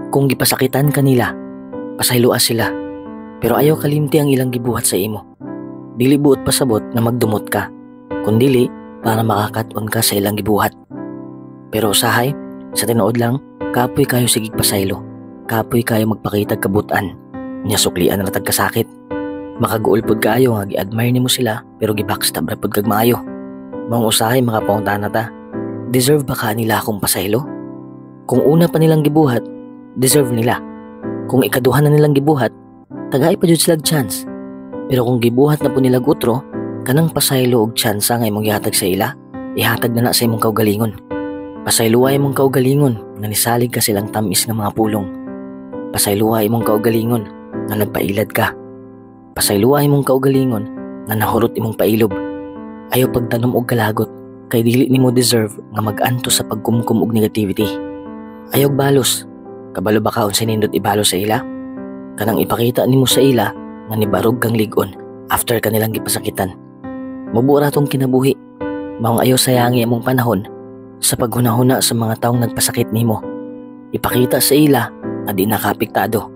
Kung gipasakitan ka nila, pasayloa sila. Pero ayaw kalimti ang ilang gibuhat sa imo. Dili buot pasabot nga magdumot ka, kundili para makakaton ka sa ilang gibuhat. Pero usahay, sa tinuod lang, kapoy kayo sigig pasaylo. Kapoy kayo magpakitag kabutan. Nya suklian ra tag kasakit. Makaguol pod kaayo nga gi-admire nimo sila pero gi-backstab ra pod kag maayo. Maong usahay makapangutana ta. Deserve ba ka nila akong pasaylo? Kung una pa nilang gibuhat, deserve nila. Kung ikaduha na nilang gibuhat, tagai pa jud sila chance. Pero kung gibuhat na po nila utro, kanang pasaylo og tsansa nga imong gihatag sa ila, ihatag na na sa imong kaugalingon. Pasayloa imong kaugalingon nga nisalig ka silang tamis nga mga pulong. Pasayloa imong kaugalingon nga nagpailad ka. Pasayloa imong kaugalingon nga nahurot imong pailob. Ayaw pagtanom og kalagot kay dili nimo deserve nga mag-antos sa pagkumkum og negativity. Ayaw balos. Kabalo ba ka unsay nindot ibalos sa ila? Kanang ipakita nimo sa ila nga nibarog kang lig-on after kanilang gipasakitan. Mubuo ra tong kinabuhi. Maong ayaw sayangi imong panahon sa paghunahuna sa mga taong nagpasakit nimo. Ipakita sa ila nga di nakapiktado.